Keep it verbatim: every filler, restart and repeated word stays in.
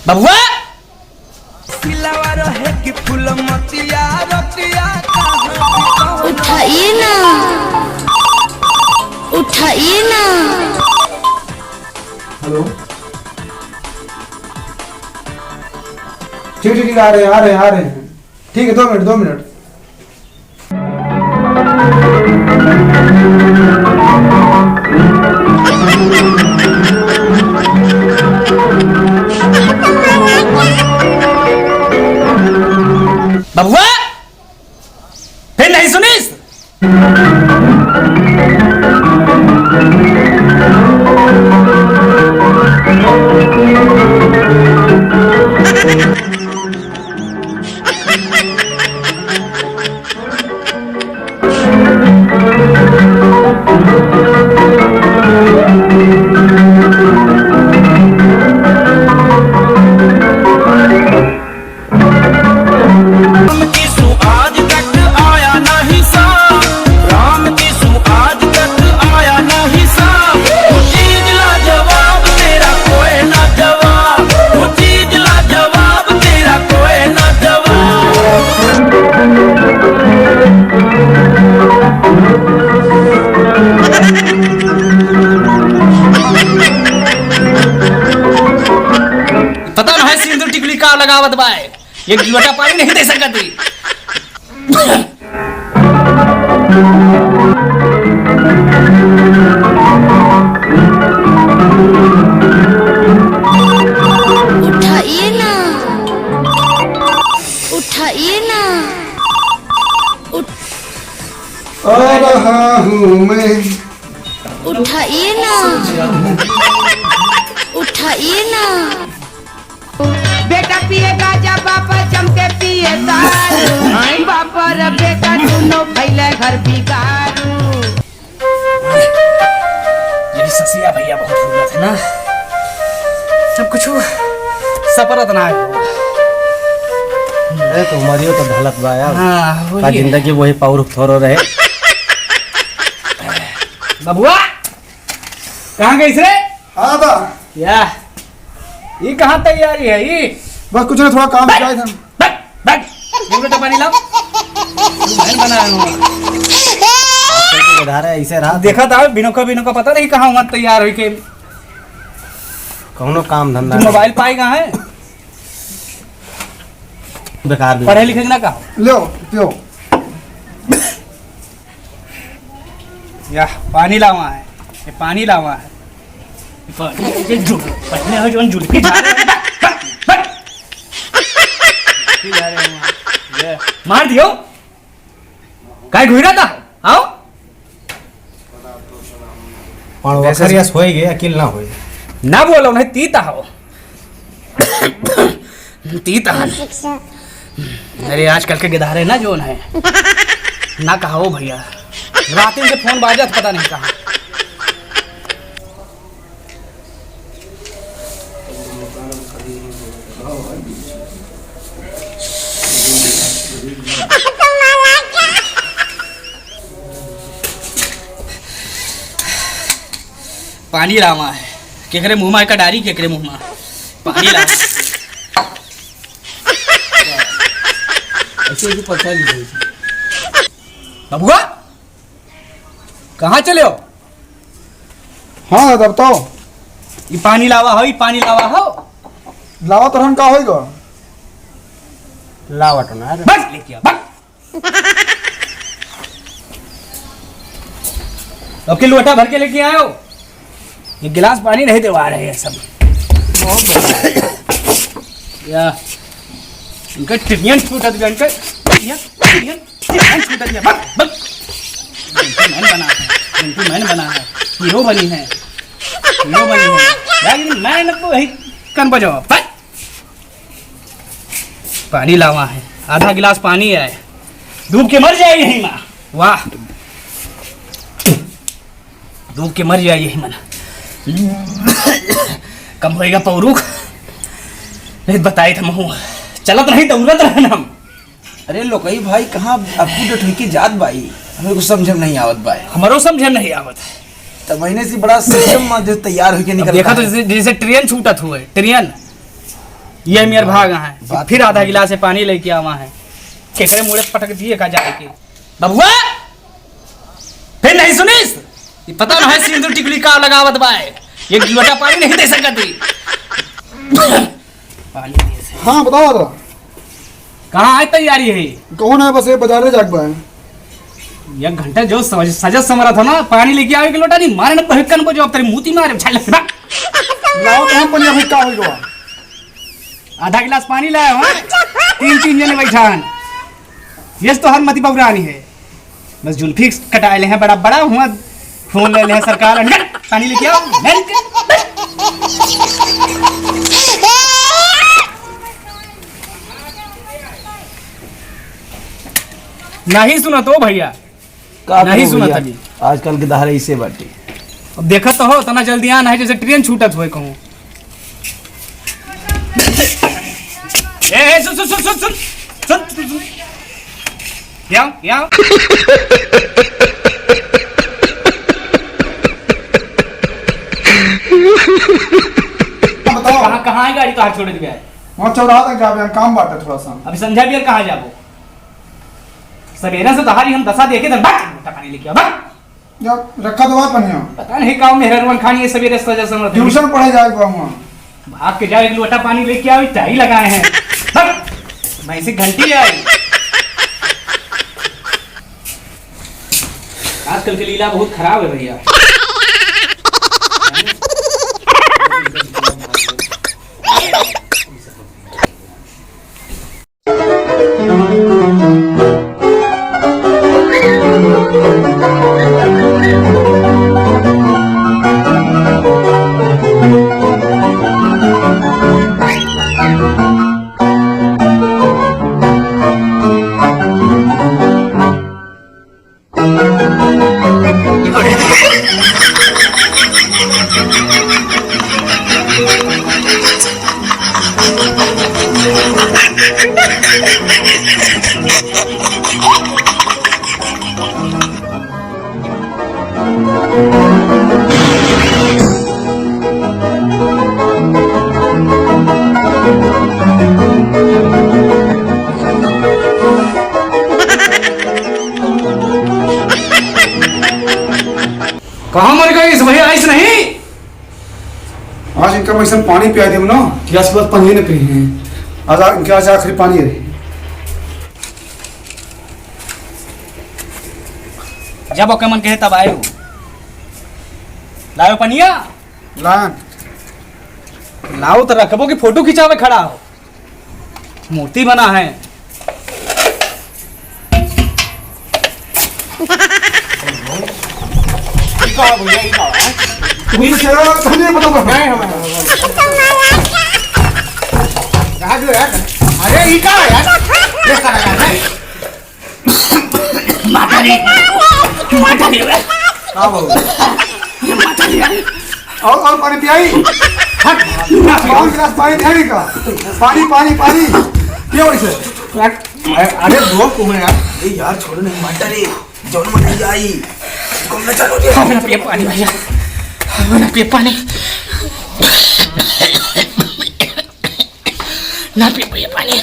बबुआ! सिलावा रहे कि फूल मतिया रतिया कहाँ उठाइए ना, उठाइए ना। हेलो। ठीक, ठीक, ठीक, आ रहे हैं, आ रहे हैं, आ रहे हैं। ठीक है, दो मिनट, दो मिनट। बबुआ, फिर नहीं सुनिस? राम यीशु आज तक आया नहीं सा, राम यीशु आज तक आया नहीं सा। वो चीज लाजवाब तेरा कोई ना जवाब, वो चीज लाजवाब तेरा कोई ना जवाब। पता ना है सिंदूर टिकुली का लगावत बाय, एक लोटा पानी नहीं दे सकत ही। उठाइए ना, उठाइए ना, उठ- आ रहा हूँ मैं। उठाइए ना, उठाइए ना। बेटा पिए गांजा, बाप जम के पिए दारू। बाप रे बेटा दोनों भइले घर बिगाड़ू। ये ससिया भइया बहुत भूलत है ना, सब कुछ सपरत ना है। अरे तो हमारियो तो ढलत बा यार। हाँ, का बोलिए। जिंदगी वही पाउर थोरो रहे। बबुआ, कहाँ गइस रे? हाँ बा। या, ई कहाँ तैयारी है ई? बस कुछ नहीं, थोड़ा काम से आए थे। बस, बस, एक लोटा पानी लाओ। मैं बना रहा हूँ। आजकल के उधार है, ऐसे रात देखा था, बिनोका, बिनोका पता नहीं कहाँ हुआ तैयार होइके। कौनो काम धंधा तू नहीं। मोबाइल पाई कहाँ है? बेकार भी। पढ़े लिखे ना कहाँ? लो, पियो। या, पानी लावा है, ये पानी लावा है। ये पानी, ये जुल-, पहले हो जौन जुल्फी झारे। जुल्फी झारे हुआ। ये। मार दियो। काय घुरा था? आओ। पण वैसे वखर यस होई गए, अकिल ना होई। ना बोलो, नहीं तीता हो। तीता हन। अरे, आजकल के गिधारे ना जौन है, ना कहा हो भइया, रातिन से फोन बाजत पता नहीं कहाँ। पानी लावा है, केकरे मुँह मा एका डारी, केकरे मुँह मा पानी लावा। ऐसे भी पता नहीं। बबुआ, कहाँ चले हो? हाँ, तब तो। ई पानी लावा हो, ई पानी लावा हो। लावा तो रहन का होई गो? लावा तो ना रे। बस लेके आ, बस। अब के लोटा भर के लेके आयो। ये गिलास पानी नहीं देवा रहे हैं सब। या, इनका टिफिन छूट गया, इनका टिफिन, टिफिन, टिफिन छूट गया। बक, बक। जेंटलमैन बना है, जेंटलमैन बना है, हीरो बनी है, हीरो बनी है। यार, ये मैं ना तो वही कन बजाओ, बक। पानी लावा है, आधा गिलास पानी है, डूब के मर जाए यही माँ। वाह, डूब के मर जाए यही मन। कम होएगा पौरुख, नहीं बताए थे महू, चलत नहीं दौड़त रहन हम। अरे लोकई भाई, कहाँ अपटूडेट होइके जात बाई, हमें कुछ समझ में नहीं आवत बाई। हमरो समझ में नहीं आवत। तब महीने से बड़ा सिस्टम में जो तैयार होइके अब निकल देखा तो है। जैसे, जैसे ट्रेन छूटत हुए, ट्रेन। ये मेर भाग है, बात फिर आधा गिलास से पानी लेके आवा है। केकरे मुड़े पटक दिए का जाए के। बबुआ, फिर नहीं सुनिस? ये पता ना है सिंदूर टिकुली का लगावत बा। एक लोटा पानी नहीं दे सकती। पानी दे से। हाँ, बताओ तो। कहाँ है तैयारी है? कौन है, बस ये बाजार ले जाके बा। एक घंटा जो सज-, सजत समरा था ना, पानी लेके आवे के लोटा नहीं, मारे ना बहकन को जो अब तेरी मूती मारे, उछाल से, बा। लाओ तो हम पनिया भाई का होई गवा। आधा गिलास पानी लाया हूँ, तीन, तीन जने बैठा हैं। ये तो हर मती बबुरानी है। बस जुल्फी कटाए ले हैं बड़ा बड़ा, हुआ फोन ले ले हैं सरकार, अंडर पानी लेके आओ, अंडर। नहीं सुना तो भैया, का नहीं करूँ सुना भैया? तनी। आजकल के दहाड़े इसे बाटी। अब देखत तो हो, तना जल्दी आना है जैसे ट्रेन छूटत होए कहूँ। ए, ए, सुन, सुन, सुन। क्या? क्या? बताओ। कहाँ, कहाँ है गाड़ी तोहार छोड़े दिया है? वहाँ चौराहा तक जाबे, हम काम बाटे थोड़ा सा। अभी संझा बियर कहाँ जाबो? सवेरे से तोहारी हम दशा देखे थे, बक, लोटा पानी लेके आ, बक। जा, रखा तो बा पनिया। पता नहीं का मेहररुअन खानी है सवेरे सजा समझ। ट्यूशन पढ़े जाए के बा हुआ। भाग के जाओ, एक लोटा पानी लेके आओ, चाय लगाए हैं। बक, मैं इसे घंटी आई। आजकल के लीला बहुत खराब है भैया। कहाँ मर गई इस भैया, आइस नहीं? आज इनका मैं ऐसा पानी पिया देब ना कि आज के बाद पानी न पिए हैं। आज आ-, इनके आज आखिरी पानी है। जब ओके मन कहे तब आए हो। लाओ पनिया। लान। लाओ तो रखबो कि फोटो खिंचावे खड़ा हो। मूर्ति बना है। ई का है भैया, ई का है? तुमने चला, तुमने पता कर। नहीं, हम, हम, हम, हम। राजू यार, अरे ई का है यार? ये का है यार? माता रे, माता रे। का बाबू? ये माता रे। और, और पानी पियाई? हट। और गिलास पानी पियाई का? पानी, पानी, पानी। पियो इसे। अरे, अरे, दोस्त, तुम्हें यार। ए यार, छोड़ो नहीं, माता रे। जौन मन नहीं आई। तुमने चलो जी। हाँ, ना पिए पानी भैया। हाँ, ना पिए पानी। ना पिए भैया पानी।